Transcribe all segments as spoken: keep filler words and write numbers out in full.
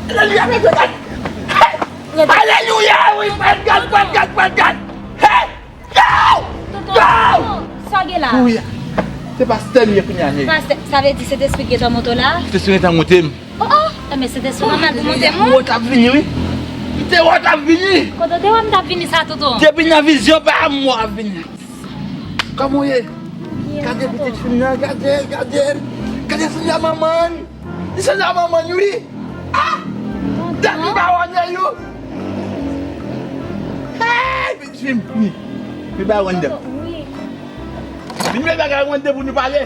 Alelouya, mèt gad! Alelouya, wi, mèt gad, mèt gad, mèt gad! Hey! Yo! Yo! Sa gen la? Wi, se pastè m ye kounye a, Neyou. Pastè, sa vle di Sentespri gentan monte w la? Sentespri gentan monte m. Oh, oh! Enben, Sentespri pa mal pou monte m, non? M te wè w t ap vini, wi. M te wè w t ap vini. Kote w te wè m t ap vini sa, tonton? Depi nan vizyon pa m, w ap vini. Kòman w ye? Gade pitit fi m nan, gade, gade l. Gade fi m nan, manman l. Li sanble a manman l, wi. Ah! Dat m pa wè Neyou. Hey, pitit fi m, vini. Vin bay randèv. Vin bay bagay randèv pou nou pale.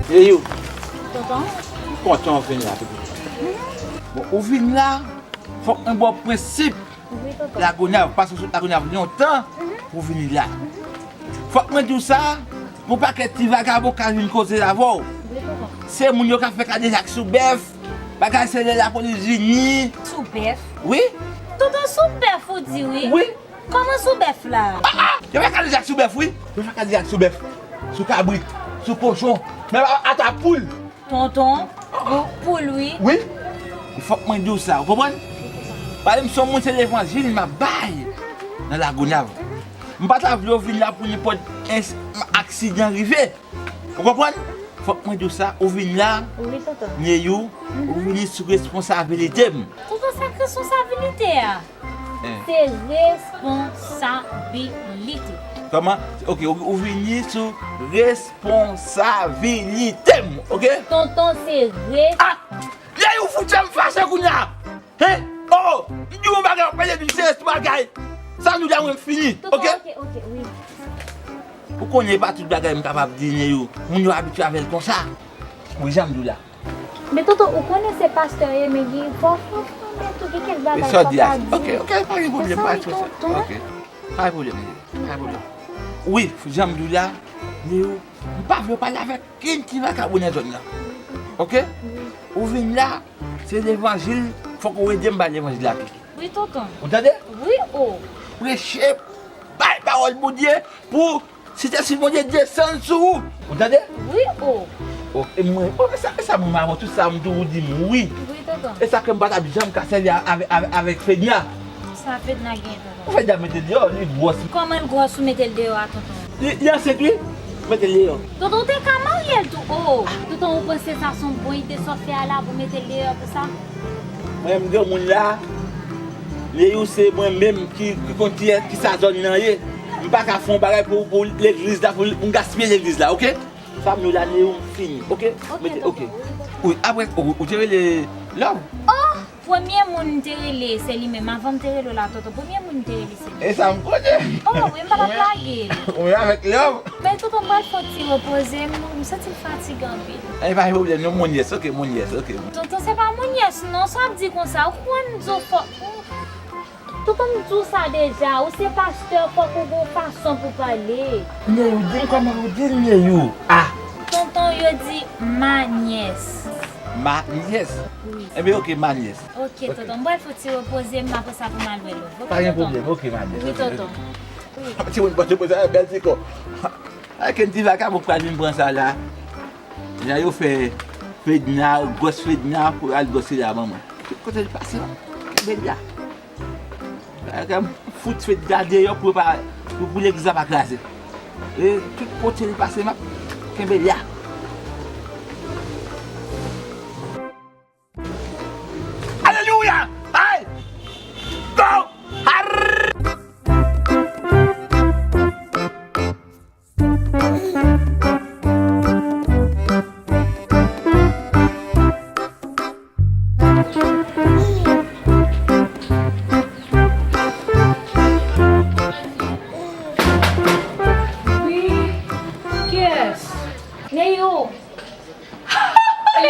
Neyou. Tonton. M kontan w vin la, pitit. Bon, ou vin la, fòk mwen ba w prensip. Wi, tonton. Lagonav, paske w sot Lagonav lontan pou w vini la. Fòk mwen di w sa, gon pakèt ti vagabon k al vin koze avè w. Wi, tonton. Se moun yo k ap fè kadejak sou bèf, bagay se lè lapolis vini. Sou bèf? Wi. Tonton, sou bèf ou di wi? Wi. Kòman sou bèf la? Ah, ah! Yo fè kadejak sou bèf, wi. Yo fè kadejak sou bèf, sou kabrit, sou kochon, menm ata poul. Tonton, pou, pou l wi. Wi. Fòk mwen di w sa, ou konprann? Paske m se yon moun, se levanjil m ap bay nan Lagonav. M pa ta vle w vin la pou nenpòt ins-, aksidan rive. Ou konprann? Fòk mwen di w sa, ou vin la, wi, tonton. Neyou, ou vini sou responsabilite m. Tonton, sa k responsabilite a? Eh. Se responsabilite. Kòman? Ok, ou, ou vini sou responsabilite m, ok? Tonton, se re- Ah! Neyou fout fè m fache kounye a! Hein? Oh! M di w yon bagay, w ap pale di m se res bagay. Sa nou la, mwen m fini, ok? Tonton, ok, ok, wi. Ou konnen e pa tout bagay m kapab di Neyou. Moun yo abitye avè l konsa. Wi, jan m di w la. Men tonton, ou konnen se pastè ye, men gen fò, fò, fò, men tou gen kèk bagay fò pa di. Ok, ok, pa gen pwoblèm, pa gen pwoblèm. Ok. Pa gen pwoblèm, pa gen pwoblèm. Wi, jan m di w la, Neyou, m pa vle w pale avèk kenn ti vakabon nan zòn nan. Ok? Ou vin la, se levanjil, fòk ou ede m bay levanjil la tou. Wi, tonton. Ou tande? Wi, o. Preche, bay pawòl Bondye pou Sentespri Bondye desann sou ou. Ou tande? Wi, o. O, e mwen, o, e sa, e sa mwen avè tout sa, m toujou di m wi. Wi, tonton. E sa ke m pa t ap janm ka sèvi avè, avè, avèk Fedna. Sa Fedna gen, tonton? Fedna mete l deyò, li gwòs. Kòman l gwòs ou mete l deyò a, tonton? Li, li ansent, wi. Mete l deyò. Tonton, ou te ka marye l tou. O, tonton, ou panse sa se yon bon ide sa w fè a la pou mete l deyò pou sa? Mwen, m granmoun la, Neyou se mwen menm ki, ki konn kiyès, ki sa zòn nan ye. M pa ka fè yon bagay pou, pou legliz la, pou m gaspiye legliz la, ok? Sa m di w la, Neyou, m fini, ok? Ok, tonton. Wi, apre, ou, ou te rele Love? Oh! Premye moun m te rele, se li menm. Avan m te rele w la, tonton. Premye moun m te rele, se li. E sa m konnen. Oh, wi, m pa t ap lage l. Ou menm avèk Love? Men tonton, m pral fè yon ti repoze m, m santi m fatige anpil. E pa gen pwoblèm, non, mon yes, ok, mon yes, ok. Tonton, se pa mon yes, non, sa w ap di konsa, ou konprann m di w fò. Tonton, m di w sa deja, ou se pastè, fòk ou gon fason pou pale. Neyou, di m kòman yo di l, Neyou. Ah! Tonton, yo di ma nyès. Ma nyès? Wi. Enben, ok, ma nyès. Ok, ok, tonton, m pral fè yon ti repoze m, apre sa pou m al wè Love. Ok, tonton? Pa gen pwoblèm, ok, ma nyès. Wi, tonton. Wi. Ti moun pote poze a bèl ti kò. Ay, ken ti vakabon pral vin pran sa la. Jan yo fè Fedna, gwòs Fedna, pou al gwòs la manman. Tout kote li pase, kenbe l la. Bagay m fout Fedna deyò pou pa, pou, pou legliz la pa kraze. E tout kote li pase, m ap kenbe l la. Alelouya! Ay! Go! Arr! Wi, kiyès? Neyou. Li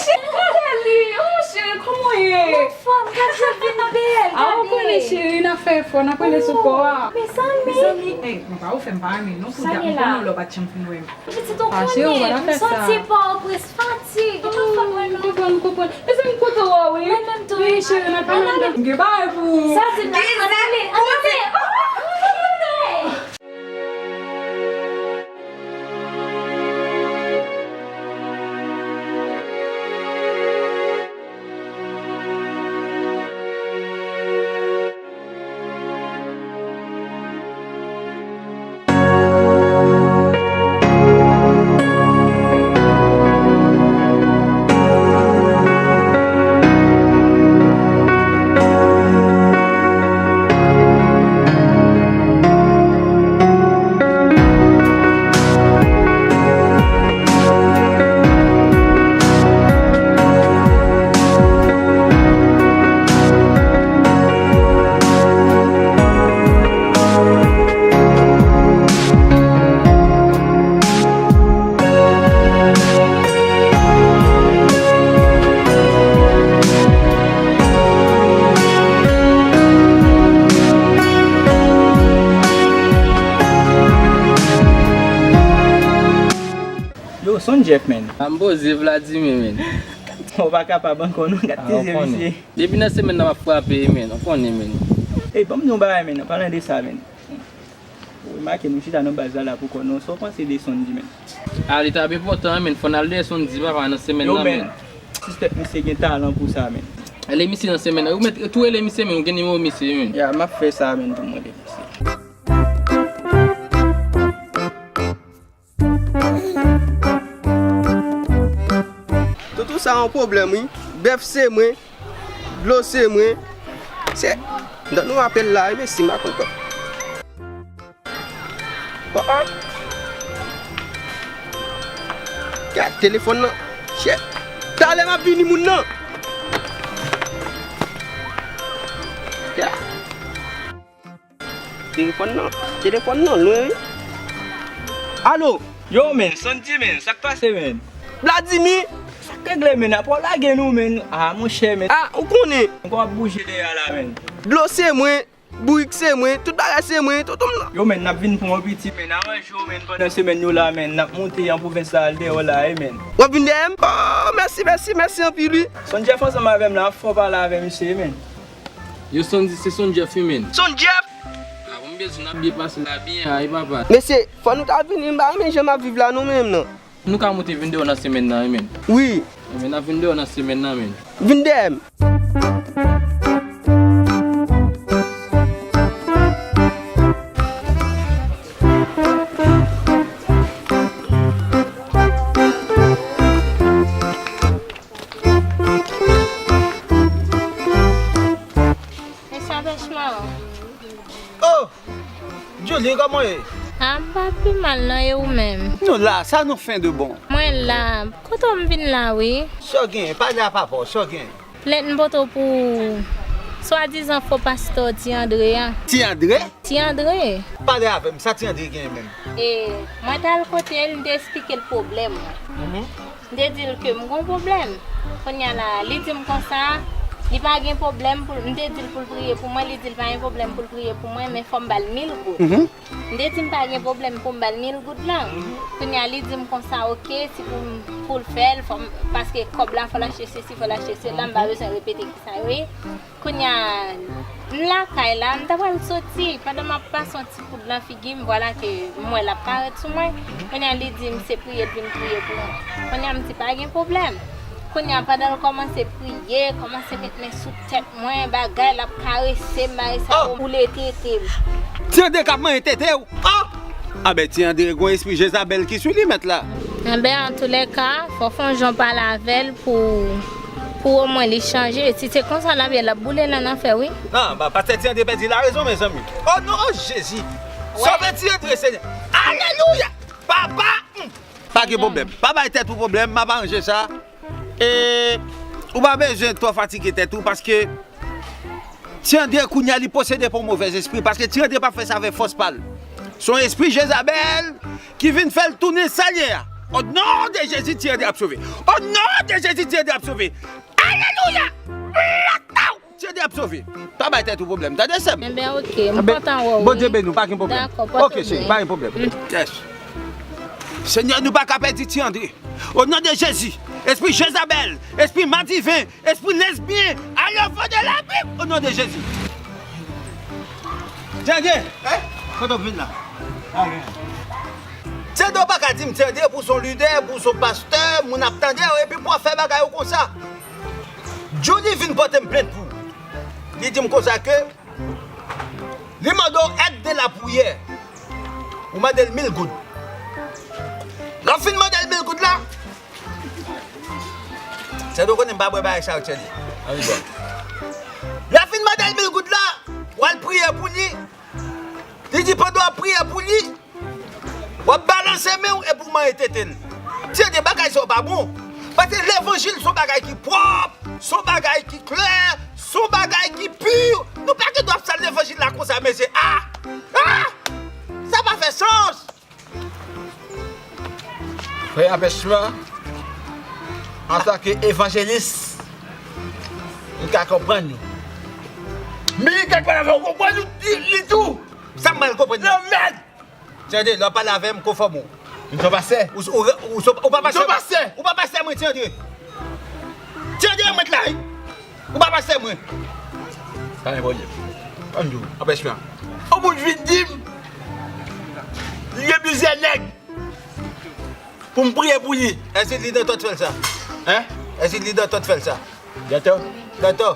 cheri, gade li. Oh, cheri, kòman w ye? Anfòm, gad jan l vin bèl, gade. A, ou konnen, cheri, n ap fè efò, n ap rele sou kò a. Oh, mezanmi. Mezanmi, ey, mwen pa ou fè m pa renmen non, pou dat m konnen w lè w pa t janm fin wè m. Pitit, ou konnen, m santi pa w prens fatig. Anfòm, mwen non. M konprann, m konprann. Mezanmi, m kontan wè w, wi. Mwen menm tou. Wi, cheri, n ap pale. M gen bagay pou ou. Sa di m la, ann ale, ann ale. Oh, oh, oh, oh. Yo, Son Jeff, men. A, m poze Vladimir, men. Ou pa kapab ankò, non, gad ti zye misye. Depi nan semèn nan, m ap frape, men. Ou konnen, men. Ey, ban m di yon bagay, men, an palan de sa, men. Ou remake, nou chita nan baz la, la pou kò nou. Sa w panse de Sondy, men? A, li t ap enpòtan, men. Fò n al dèyè Sondy, papa, nan semèn nan, men. Yo, men. Sispèk misye gen talan pou sa, men. Rele misye nan semèn nan. Ou mèt tou rele misye, men. Ou gen nimewo misye, men. Ya, m ap fè sa, men, pou m rele misye. Toutou sa yon pwoblèm, wi. Bèf se mwen, dlo se mwen. Se, m tande yon apèl la, wi, men si m pa konn kòb. Oh, oh. Gad telefòn nan. Shit. Talè m ap vini moun nan. Yeah. Telefòn nan, telefòn nan lwen, wi. Alo? Yo, men, Sondy, men, sa k pase, men? Vladimir! Sa k regle, men? Apa w lage nou, men? A, monchè, men. A, ou konnen. Ankò w ap bouje dèyè a la, men. Dlo se mwen, bourik se mwen, tout bagay se mwen, tonton m nan. Yo, men, n ap vin pran w piti, men, aranje w, men, pandan semèn yo la, men, n ap monte an pwovens la, al dèyè w la, wi, men. W ap vin dèyè m? Oh, mèsi, mèsi, mèsi anpil, wi. Sondy Jeff ansanm avè m la, fò w pale avè misye, men. Yo, Sondy, se Sondy Jeff, wi, men. Sondy Jeff? A, bon, m byen di w, n ap byen pase la, byen, a, wi, papa. Mesye, fò nou ta vini, m pa renmen jan m ap viv la, non, menm, non. Nou ka monte vin dèyè w nan semèn nan, wi, men. Wi. Wi, men, n ap vin dèyè w nan semèn nan, men. Vin dèyè m. Mesye Abèchman. Oh! Julie, kòman w ye? A, m pa pi mal non, e ou menm? Nou la, sa nou fè de bon? Mwen la. Kote w m vin la, wi. Sa w gen? Pale a papa w, sa w gen? Plent m pote w pou swadizan fo pastè Ti Andre a. Ti Andre? Ti Andre. Pale avè m, sa Ti Andre genyen menm? E, mwen t al kote l, m te esplike l pwoblèm mwen. Mhm. M te di l ke m gon pwoblèm. Kounye a la, li di m konsa, li pa gen pwoblèm pou l, m te di l pou l priye pou mwen, li di l pa gen pwoblèm pou l priye pou mwen, men fò m ba l mil goud. Mhm. M te di m pa gen pwoblèm pou m ba l mil goud lan. Mhm. Kounye a, li di m konsa, oke, si pou m, pou l fè l, fò m, paske kòb la, fò l achte sesi, fò l achte sela, m pa bezwen repete kisa yo ye. Kounye a, m lakay la, m ta pral soti. Pandan m ap pase yon ti koud nan figi m, vwala ke m wè l ap parèt sou mwen. Kounye a, li di m se priye l vin priye pou mwen. Kounye a, m di pa gen pwoblèm. Kounye a, pandan l kòmanse priye, kòmanse met men sou tèt mwen, bagay, l ap karese m, bagay sa yo, boule tete m. Ti Andre k ap manyen tete w? Oh! Anben, Ti Andre gon espri Jezabèl ki sou li, mèt la. Anben, antoulèka, fò w fè yon jan w pale avè l pou, pou omwen li chanje. Si se konsa l ap ye, l ap boule nan lanfè, wi. Non, ba, pastè Ti Andre pèdi larezon, mezanmi. O non Jezi! Sove Ti Andre, Senyè! Alelouya! Papa! Hmm. Pa gen pwoblèm. Pa bay tèt ou pwoblèm, m ap aranje sa. E ou pa bezwen twò fatige tèt ou, paske Ti Andre kounye a li posede pa yon movèz espri, paske Ti Andre p ap fè sa avèk fòs pa l. Se yon espri Jezabèl ki vin fè l tounen sa l ye a. O non de Jezi, Ti Andre ap sove. O non de Jezi, Ti Andre ap sove. Alelouya! Blakaw! Ti Andre ap sove. Pa bay tèt ou pwoblèm, tande sè m? Enben, oke, m kontan wè w, wi. Bondye beni w, pa gen pwoblèm. Dakò, pa gen pwoblèm. Oke, cheri, pa gen pwoblèm. Yes. Senyè, nou pa ka pèdi Ti Andre. O non de Jezi, espri Jezabèl, espri madiven, espri lesbyen, ale o fon de labim, o non de Jezi. Ti Andre, kote w vin la? Ti Andre, w pa ka di m Ti Andre pou son lidè, pou son pastè, moun ap tande w, epi pou w ap fè bagay ou konsa. Julie vin pote m plent pou ou. Li di m konsa ke li mande w èd de lapriyè. Ou mande l mil goud. Lè w fin mande l mil goud la, Ti Andre, w konnen m pa bwè bagay sa yo, Ti Andre. Lè w fin mande l mil goud la, w al priye pou li. Li di pandan w ap priye pou li, w ap balanse men w epi w manyen tete l. Ti Andre, bagay sa yo pa bon. Paske levanjil se yon bagay ki pwòp, se yon bagay ki klè, se yon bagay ki pi. Nou pa gen dwa ap sal levanjil la konsa, mesye. A! A! Sa pa fè sans. Frè Abèchman, antanke evanjelis, m ka konprann ou. Men gen kèk bagay ou konprann li, li tou. Sa m mal konprann? Lanmèd! Tande, lè w pale avè m, konfòme w. M se yon pastè. Ou, ou, ou, ou pa pastè. M se yon pastè. Ou pa pastè mwen, Ti André. Ti André mwen la, wi. Ou pa pastè mwen. Pa gen pwoblèm. Anpèch mwen. Yon moun vin di m, li gen plizyè nèg pou m priye pou li. Èske li nan tèt fè l sa? Hein? Èske li nan tèt fè l sa? Dètò. Dètò.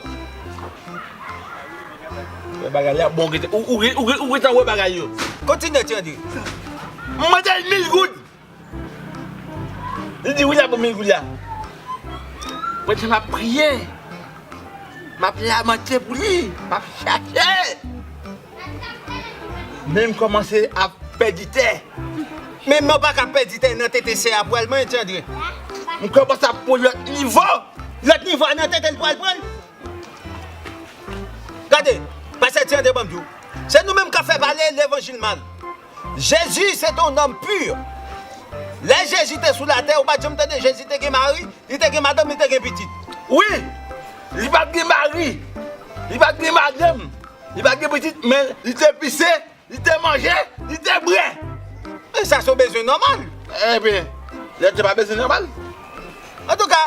Wè bagay la bon, ou, ou, ou, ou, ou gentan wè bagay yo. Kontinye, Ti André. M mande l mil goud. Li di wi, l ap ban m mil goud la. Mwen di m ap priye. M ap lamante pou li. M ap chache. Men m kòmanse ap pèdi tè. Men mwen pa ka pèdi tè nan tete sè a pral mwen, Ti André. M kòmanse ap pran lòt nivo. Lòt nivo a nan tete l pral pran. Gade, pastè Ti André, ban m di w. Se nou menm k ap fè pale levanjil mal. Jezi se te yon nonm pi. Lè Jezi te sou latè, ou pa t janm tande Jezi te gen mari, li te gen madanm, li te gen pitit. Wi, li pa t gen mari, li pa t gen madanm, li pa t gen pitit, men li te pise, li te manje, li te bwè. E sa se yon bezwen nòmal. Ebyen, lè te pa bezwen nòmal. Antouka,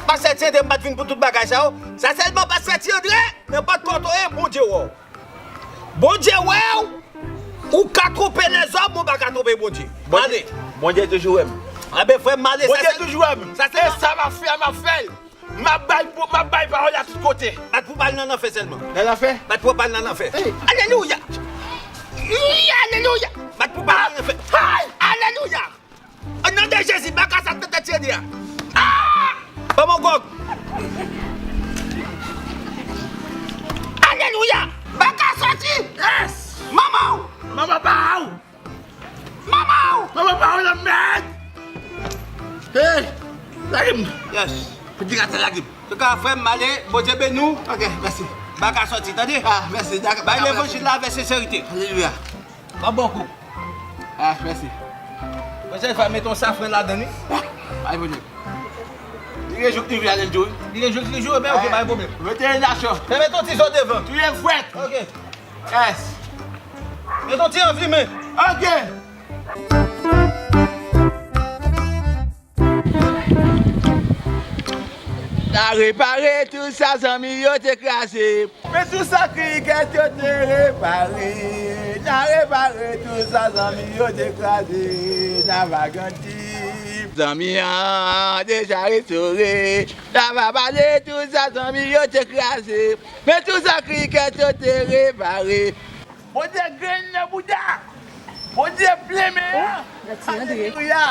pastè Ti André, m pa t vin pou tout bagay sa yo. Sa sèlman pastè Ti André, nenpòt kote w ye, Bondye wè w. Bondye wè w. Ou ka twonpe lèzòm, ou pa ka twonpe Bondye. Bondye, ale. Bondye toujou wè m. Anben, frè m, ale. Bondye toujou wè m. Sa se e sa m ap fè a, m ap fè l. M ap bay, m ap bay pawòl la tout kote. Bat pou pa al nan lanfè sèlman. Nan lanfè? Bat pou pa al nan lanfè. Alelouya! Alelouya! Bat pou pa al nan lanfè. Alelouya! Nan non de Jezi, baka sa tete tcheni a. Ah! Ban m yon gòg. Alelouya! Baka soti! Yes! Manman w! Manman pa w! Manman w! Manman pa w, lanmèd! Hey! Lage m! Yes! Pou di gata lage m. Antouka, frè m, m ale, Bondye beni w. Ok, mèsi. Baka soti, tande? Ah, mèsi. Bay levanjil la avèk senserite. Alelouya. Ban bon kou. Ah, mèsi. Pwochèn fwa, mete yon safran ladan li. Ah, bay pwoblèm. Li gen jou k li vle ale jou wi. Li gen jou k li jou, ebyen, ok, bay pwoblèm. Mete yon nasyon. Mete yon ti zo devan. Touye fwèt. Ok. Yes. Mete yon ti anvi, men. Ok. N a repare tout sa zanmi yo te kraze. Men tout sa krikèt yo te repare. N a repare tout sa zanmi yo te kraze. N a va grandi. Zanmi an deja restore. N a va bale tout sa zanmi yo te kraze. Men tout sa krikèt yo te repare. Bondye grenn nan bouda. Bondye plen men an. Alelouya.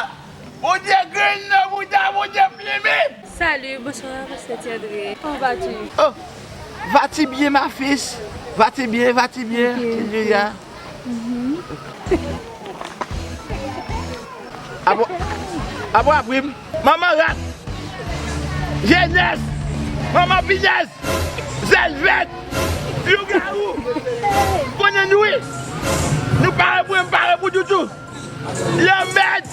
Bondye grenn nan bouda, Bondye plen men. Salut, bonsoir, pastè Ti André. Comment vas-tu? Oh, vas-tu bien, ma fils? Vas-tu bien, vas-tu bien? Ok, ok. Alelouya. Mhm. Abo, abo apri m. Manman rat. Jenès. Manman pinèz. Zèl vèt. Lougawou. Konnen nou wi. Nou pare pou, pare pou toutou. Lanmèd.